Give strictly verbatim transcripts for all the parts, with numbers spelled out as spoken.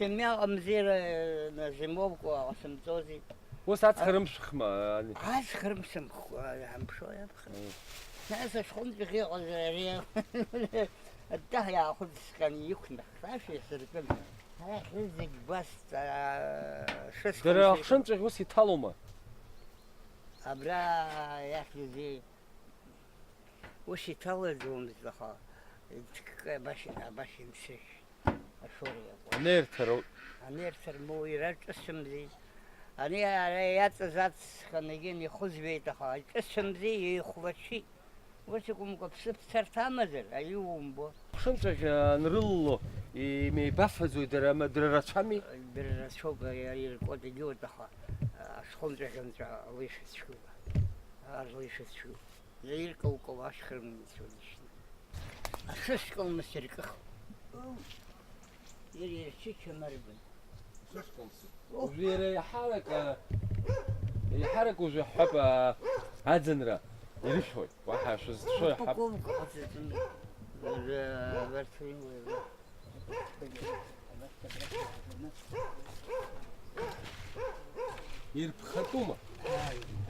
Мҩа ҟамзи, ра-, на зимовку ҟасымҵози. Ус аҵх рымшәхма, ани? Аҵх рымшәымхуа, амшо иаԥхын. Мм. Нас ашхәынҵәах иҟаз ари аттаҳ иаахәыцхран иқәнахт, ашәа исыркын. Арахь зегь гәасҭа, шысхәынҵәах. Дара ахшынҵәах ус иҭалома? Абра иахьӡузеи? Ус иҭалаӡомызт, аха ҭк-, абас, абас имсышь, ашоура иакәын. Анеирҭароуп. Анеирҭар моу ираҿысымзи. Ани ара иаҵаз ацханагьы ихәызбеит, аха аҿысымзи, еихәлачит. Ус акәымкәа, ԥсыԥцарҭа амазар, аиу умбо. Хшынҵәахь анрылало, имеибафаӡои дара, ма дара рацәами? Дара рацәоуп, ари иркуа дагьуеит, аха ашхәынҵәахь анҵәа лишацәгьоуп. Ар лишацәгьоуп. Иаиркылкыло ашьха рымҵәо дышьны. Ашышкыл мыс иркыхуп. Иара ирчычам арбан. Уажәы иара иаҳарак, а, иаҳарак уажәы ҳҳәап, а, аӡынра ирышәуеит. Уаҳа шәызцәшәо иаҳҳәап. Упаковка ҟаҵатәын. Уажәы абарҭ уи уажәы. Ирԥхатәума?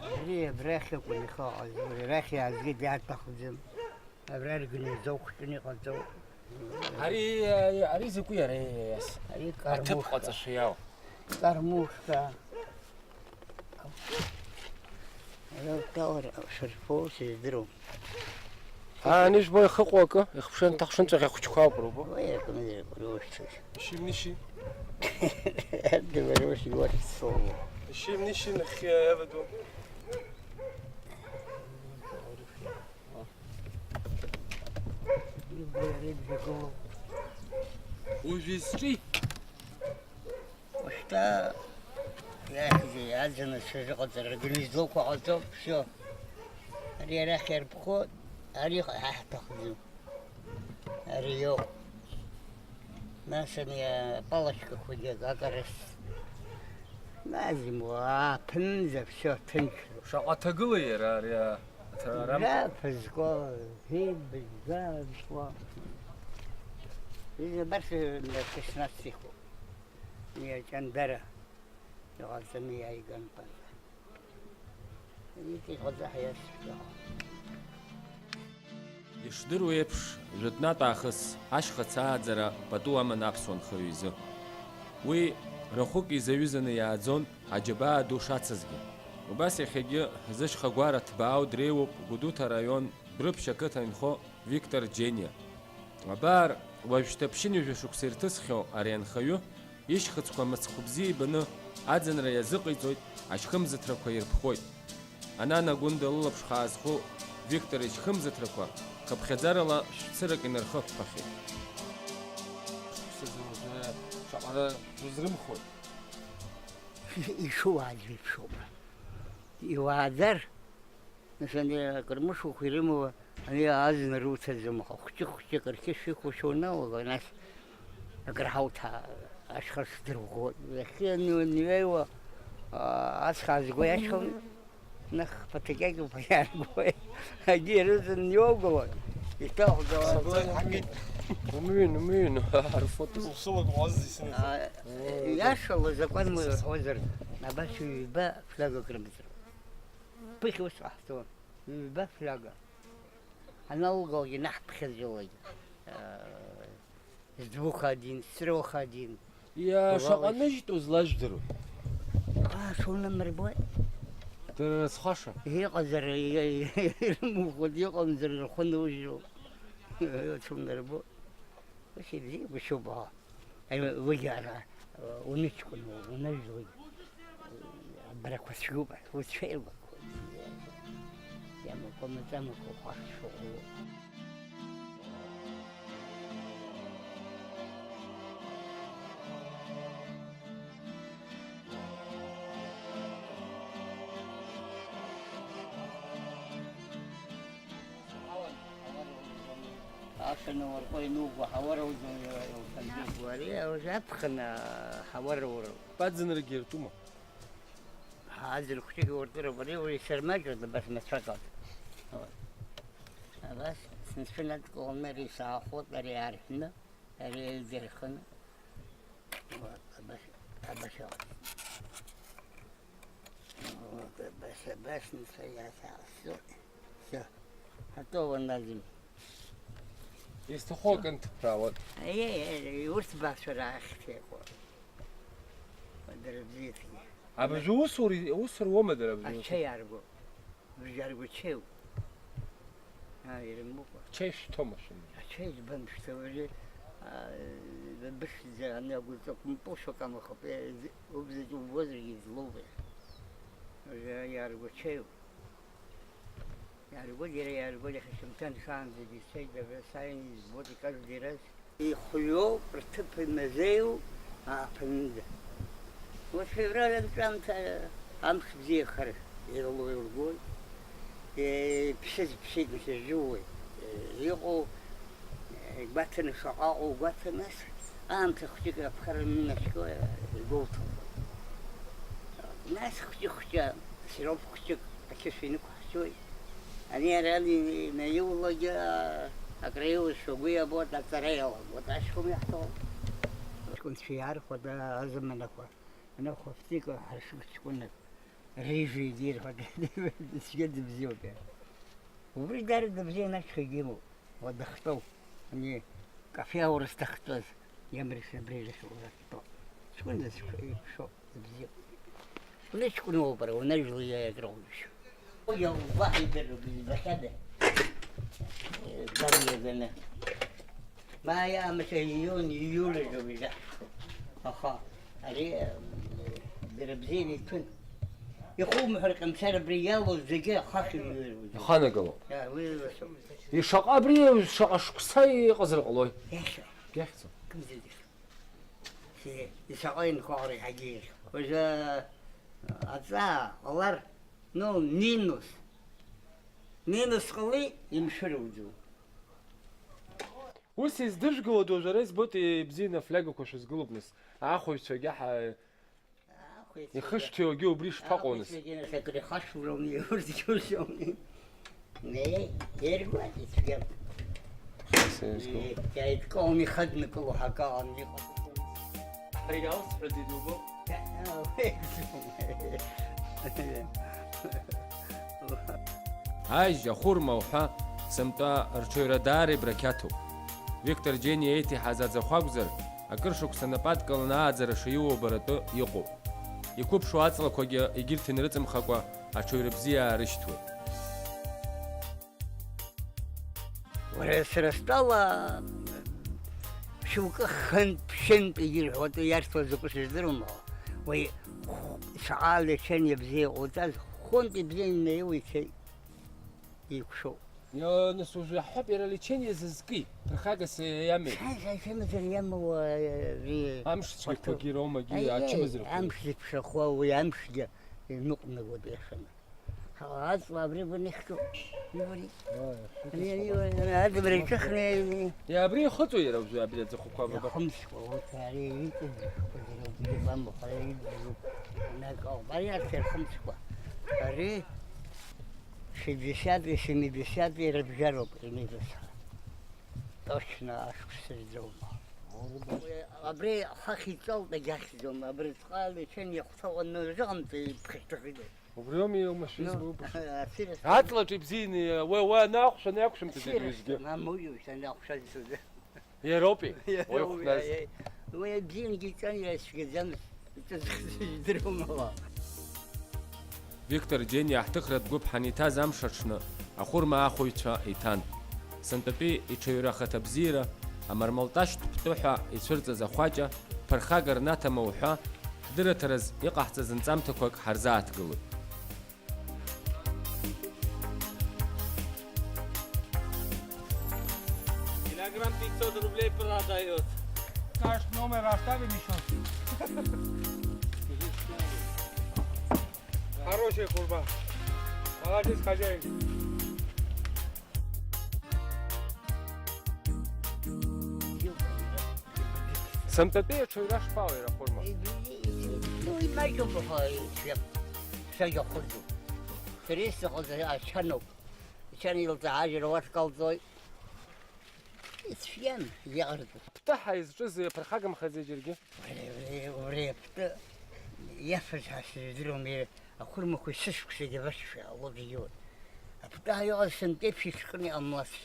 Ари абрахь акәын ихы аҟаз, арахь иаазгеит иаҭахӡам. Абра ргнездо хәҷны иҟаҵоуп. Ари, ари, ари закәи, ари, ас? Ари аҭыԥ кармушка. Ҟаҵашәа иауп. Кармушка. Ари акалара шарфоу сыздыруам. Аа, ани ижәбо ихыҟоу акы, ихԥшын, ҭахшынҵәҟьа хәыҷқәа ауп рубо. Уи акымзар рушьҭаз. Ишимниши? Дываруши уахь соуа. Ишимниши нахьхьи аваду? Уажә изҿи? Ушьҭа иахьзеи, аӡынацәа рыҟаҵара, ргнездоқәа ҟаҵоуп, всё. Ари арахь иарԥхо, ари ҳа ҳҭахӡам. Ари иоуп. Нас ани апалочкақәагьы акарыс. Назимуа, ааԥынӡа всё ҭынчроуп. Шаҟа ҭагылеи иара ари а-, аҭра-, арам-, Гаԥызго, ибжьгамҵуа. Изабарҭ шестнадцать ихуп. Уи аҷандара иҟаҵаны иааиган панк. Иҵегь ҟаҵа ҳәа иасҳәо. Ишдыру еиԥш, жәытәнатә аахыс ашьхыц ааӡара пату аман аԥсуа нхаҩы изы. Уи рахәык изаҩызаны иааӡон аџьабаа ду шацызгьы. Убас иахьагьы зышьхагәара ҭбаау дреиуоуп Гәдоуҭа араион Дәрыԥшь ақыҭа инхо Виктор Џьениа. Абар, уажәшьҭа ԥшьынҩажәа шықәса ирҭысхьоу ари анхаҩы ишьхыцқәа мыцхә бзиа ибаны аӡынра иазыҟаиҵоит, ашьхымзаҭрақәа ирԥхоит. Анана Гәында лылаԥш хаазхәу Виктор ишьхымзаҭрақәа хыԥхьаӡарала шәцырак инархыҳәҳәахьеит. Шықәсазы уажәы шаҟара шәызрымхуеит? Ишыуааз еиԥшоуп. Иуааӡар, Нас ани акырмышуқәа ирымоу, ани азна руҭаӡом, аха хәҷык-хәҷык рқьышә иқәушәа уналага, нас акыр ҳауҭа ашьха сдырӷәӷәоит. Иахьа ани уанҩеиуа, а, ацха аазго иашьхауеит, нах ԥаҭакьакьоуп иааргоит. Агьи ирыҵан иоугылоит, иҭахәӡа. Умыҩын, умыҩын, арфоту. Сылак уаззи сынасыԥ. А, иашала закәан мыҩрҳәозар, абас ҩба флиагак рымҵроуп. Ԥыхьа ус ҟаҳҵон, ҩба фляга. Аналгалак инаҳԥхьаӡалак, э, с двух один, с трёх один. Иа, бывало, шаҟа ныжьтәу злажәдыруа? Аа, шунамырбои? Дара рыцхәаша. Иҟазар, и-, и-, ирымухуа, иҟамзар рхәы нужьу. Шунарбо. Ус ибзиагәышьоуп, аха. Уигьы ара, уныҷкәын, унажә уигь. Абрақәа цәгьоуп, уцәеилақәоит. Иамакәа маӡамақәа ухәаҽ шыҟоу. Ашәа наурҟо инугәа ҳауа роуӡом, иара илҭангьы. Уара уже аԥхын ҳауа роуроуп. Баӡынрагьы иртәума? Аӡын хәҷык иуртыроуп, ари уи исырмаҷуеит, абас мацәак ауп. Вот. Абас, сынцәа надкыланы ари саахәот, ари аарҳәны, ари аҩдырхын. Вот. Абаша. Вот, абас, абас, ну, всё, я всё, всё. Всё. Готово на зиму. Изҭаху акы нҭыԥраауан. Аиеи, урҭ бацәа раахьҭеикуа. Дара бзиаҭгьы. Абыржәы усур, усур уоума дара абыржәы? Ачаи арго. Бжьаргәачеиу. Аа, ирымбыкәа. Чеи шәҭома шәымбжьа? Ачеи ӡбам шәҭа уажәы, аа, быхьӡа ани агәырҵа кәымпыл шәакамахап, е, убзаҵә убозаргьы длоуп, е. Уажәы иааргәачеиу. Иааргоит, иара иааргоит, иахьа шьымҭан шаанӡагьы ицеит, дара сааины избоит, икажәдираз. Ихҩоуп, рҭыԥ имазеиуп, ааԥынынӡа. Уи февраль анҵәамҭа амш бзиахар ирылоу иргоит. Иԥсыз ԥсит, мшәа, жәуеи. Иҟоу, игәаҭаны шаҟа ыҟоу гәаҭа, нас, аамҭа хәҷык аԥхара анынашәкьо игәоуҭо. Нас хәҷы-хәҷы, сироп хәҷык ақьышә инықәҳҵоит. Ани ара ани-, инаиулогьы, а, акреиуашәа угәы иабоит, аҵара иалагоит, ашьхәа иаҳҭо. Ҷкәынцәа иаархәада азаманақәа, анахәа фтика ҳаршык ҷкәынак, рыжәҩа идирхәада, цәгьа дыбзиоуп иара. Убри дара дыбзиан ашьхагьы имоуп, уа дахьтәоу, ани кафе аурыс дахьтәаз, иамрышә абри рахь уа дахьтәоу. Ҷкәынцәа еиқәшоуп. Ибзиоуп. Уныҷкәыноуп, бара, унажәла иаиакра уҩышьо. Уи иаугәаҳаидыруа бызбахьада? Гәабзиаганы. Ма иаамҭа июн, ииуль азы уи заҳ. Аха ари, м, дара бзианы иҭәын. Ихумҳәар, Ҟамсар абри иалоу зегьы ахахь иҩуеит. Иханагалоуп. Иа, уи ласоуп. Ишаҟа абри шаҟа шықәса иҟазар ҟалои? Иахьа. Иахьӡу. Кымзарак. Си-, исаҟа инхоҳара иҳагьежь. Уажәы, аҵаа ҟалар, ну, минус. Минус ҟалеит, имшәыруӡом. Ус издыжәгалоит уажәы ара избоит, ибзианы афлиагақәа шәызгылоуп, нас, ахәаҩцәагьы ҳа-, Ахәаҩцәагьы. Ихышәҭиуагьы убри шԥаҟоу, нас? Ахәаҩцәагьы, нас, акры ихашәуроуми урҭ џьушьоми? Не, иргәаҭ ицәгьам. Сеизгоу. Иааидкыланы ихаднакыло ҳакы аан иҟоуп. Абри иалсҳәаӡеит убоу? Ажь, ахәырма уҳәа, сынтәа рҽаҩра даара ибрақьаҭуп. Виктор Џьениа еиҭеиҳаз аӡахәа акәзар, акыр шықәса напы адкыланы ааӡара шиоуа убаратәы иҟоуп. Иқәыԥшу аҵлақәагьы егьырҭ инрыҵымхакәа аҽаҩра бзиа аарышьҭуеит. Уара, сара стәала, шьоукы хынтә-ԥшьынтә егьырҳәо, иарҭо закәу сыздыруам, аха уи шаҟа лечение бзиа иҟауҵаз, хәынтә ибзианы инаиуа ицеит, еиқәшоуп. Иа, нас уажәы иаҳҳәап, иара алечение зызки, ԥырхагас иамеи? Са, са, сымазар иамоу, э, ри-, Амш цәгьақәагьы хәарҭоуп. Ромагьы Аиеи, ачымазарақәа. Амш зеиԥшрахо уи амшгьы иныҟәнагоит иашаны. Аҵла абри гәы нихьӡо, ибри. Ааи, Ани, ани, ани, адыбра иҿыхны, ани. Иа, абри ихыҵуеи иара уажәы абри аӡахәақәа абра? Иахымсуа, урҭ ари иҵыжәжәақәа зегьы убри бамбахара иӡбоуп. Анакы ауп. Ари арҭ ирхымсуа. Ари шестидесятые, семидесятые рыбжьароуп, имеется. Точно ашықәс рыӡроума. Абри хахь иҵалт, агьахьӡом, абри ҵҟа лечение хәҭаҟа нырзыҟамҵеи ԥхьышәҭахыда. Убри ауми иумашәа избо, убри. Аҵлаҿ ибзианы, уи, уи анаахәша, анаақәшәымҭаӡеит уеизгьы. Мамуиу, санахәшаз сыда. Иароупи? Уи хәназ. Уи бзиангьы иҵан, иара ицәгьаӡамызт, иҵәахыз идыруама уа? Виктор Џьениа ҳҭыхратә гәыԥ ҳаниҭаз амш аҽны ахәырма аахәаҩцәа иҭан. Сынтәатәи иҽаҩра ахаҭабзиара, амармалташьтә ԥтәы ҳәа ицәырҵыз ахәаҷа, ԥырхага рнаҭама уҳәа, ҳдырраҭараз иҟаҳҵаз нҵамҭақәак ҳарзааҭгылоит. Килограмм пятьсот рублей продает. Скажешь, номер оставим ещё? Хорошая хурма. Молодец, хозяин. Сынтәатәи аҽаҩра шԥалеи, рахәырма? Ну, имаҷуп, аха, ишәа-, шәагьахәыцуп. Сара исҭахыз ачаноуп. Ачан илҵаажьыр уахь ҟалҵоит. Ицәгьан, иаҟарҵо. Аԥҭаҳа изҿыз иаԥырхагамхаӡеи џьаргьы? Убри, убри, убри аԥҭы иафаз ҳәа сыздыруам, ахәырмақәа шьышықәсагьы рышьшәа алоуп егьиур. Аԥҭаҳа иҟаз сынтәеиԥш ишҟәны иҟамлацт.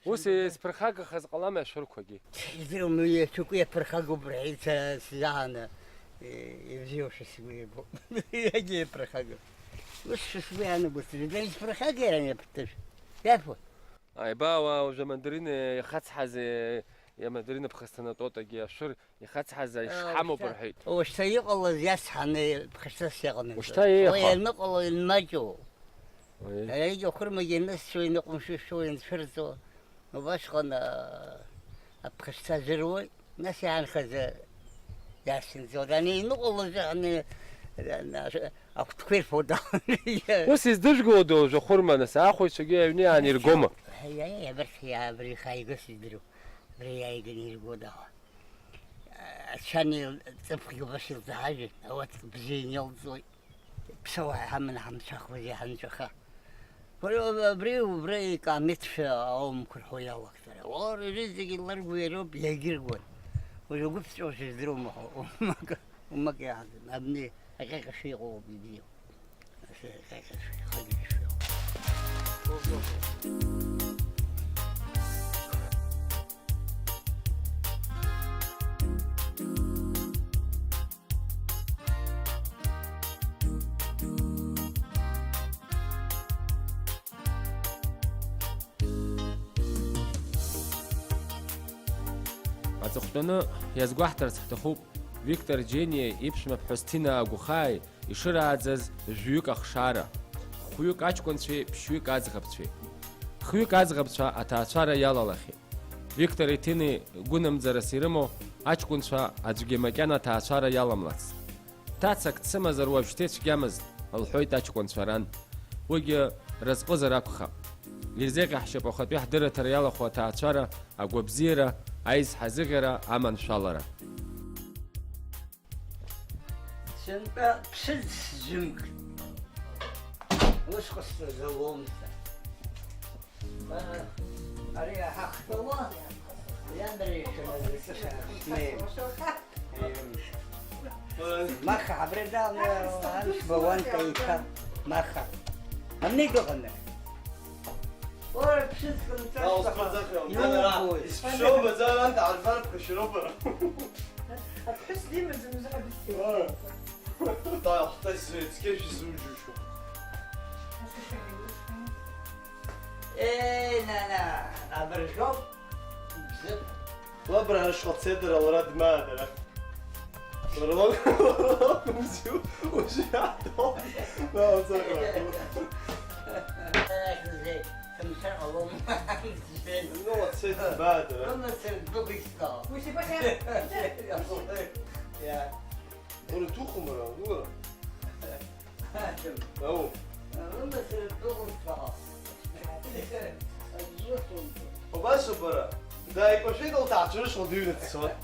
Ус изԥырхагахаз ҟалама ашәырқәагьы? Сыздыруам, уи аҽакы иаԥырхагоуп рҳәеит са сзааны, э, ибзиоушәа сгәы иабо. Иагьа иаԥырхагоуп. Ус сгәы иаанагоит, дара изԥырхагеи ани аԥҭышә? Иафо? Ааибаауа уажәы амандарины ихацҳаз, э, амандарины ԥхасҭанатәотагьы ашәыр ихацҳаз ишҳамоуп рҳәеит. Ушьҭа иҟалаз иацҳаны ԥхасҭас иаҟанаҵы. Ушьҭа еиҳа. Уи аныҟало инмаҷу. Уи. Иара егьа хәырмагьы инысцәо, иныҟәымшәышәуа, инцәырҵуа. Убасҟан, а, аԥхасҭа зыруеит, нас иаанхаз, а, иасынҵуеит. Ани иныҟәалоз, ани, ани, акәтқәа ирфоит. Ус издыжәгылода уажәы ахәырма, нас, ахәаҩцәагьы аҩны иааниргома? Ҳаи, аи, абарҭ иаабри хааигас идыруеит. Абри иааиганы иргода. Ачани ҵыԥхгьы убас илзаҳажәит, ауатка бзиа инеилҵоит. Ԥсуаа иҳаманы ҳамцахуазеи ҳанҵәаха? Уара абри убра икаамеҭшәа аумқәа рҳәо иалахәҭара. Уара зегьы ларгәы иароуп, иагьыргон. Уажә агәы ԥҵәоушәа здыруама ҳәа, умак, умак иаҳаган. Абни аҟьаҟьашәа иҟоуп ибзиоу. Ас аҟьаҟьашәа, ихагьежьшәа. Аҵыхәтәаны иазгәаҳҭарц ҳҭахуп Виктор Џьениа иԥшәма ԥҳәыс Ҭина Агәхааи ишырааӡаз жәҩык ахшара, хәҩык аҷкәынцәеи ԥшьҩык аӡӷабцәеи. Хҩык аӡӷабцәа аҭаацәара иалалахьеит. Виктори Ҭини гәынамӡарас ирымоу аҷкәынцәа аӡәгьы макьана аҭаацәара иаламлацт. Ҭацак дсымазар уажәшьҭа ицәгьамызт, лҳәоит аҷкәынцәа ран. Уигьы разҟызар акәхап. Ирзеиӷьаҳшьап ахатәи ҳдырраҭара иалахәу аҭаацәара, агәабзиара, аизҳазыӷьара, аманшәалара. Сынтәа ԥсыӡ сзымк. Ус ҟасҵаз ауамзар. Ари аҳахҭала ианреишәа. Маха, абри дам, аншба уанта иҭа, маха. Амни дыҟаны. Уара ԥсыӡ кымҵәашәа. Иубоит. Исԥшьоу маӡала анҭ аарфарԥхашьароуп ара. Аԥҳәыс димаӡам, изыҳәа дыцқьоуп. Ара. Та, хәҭа сзы, цқьа шәызуџьушьо. Э, на, на, абыржәоуп. Бзыԥ. Лабра ашҟа дцеит дара, лара дмаа дара. Лара лакәымзи, ужьы иаҳҭо. Наамҵакла. Сымцар ҟалом. Ну, дцеит дмаа дара. Лымацара ддәықәсҵо. Ус ибахьан. Иа. Уара духәмара, уара? Ау. Лымацара ддәықәсҵо. Убас убара. Дааикәашәеит лҭаацәа рышҟа дыҩны дцоит.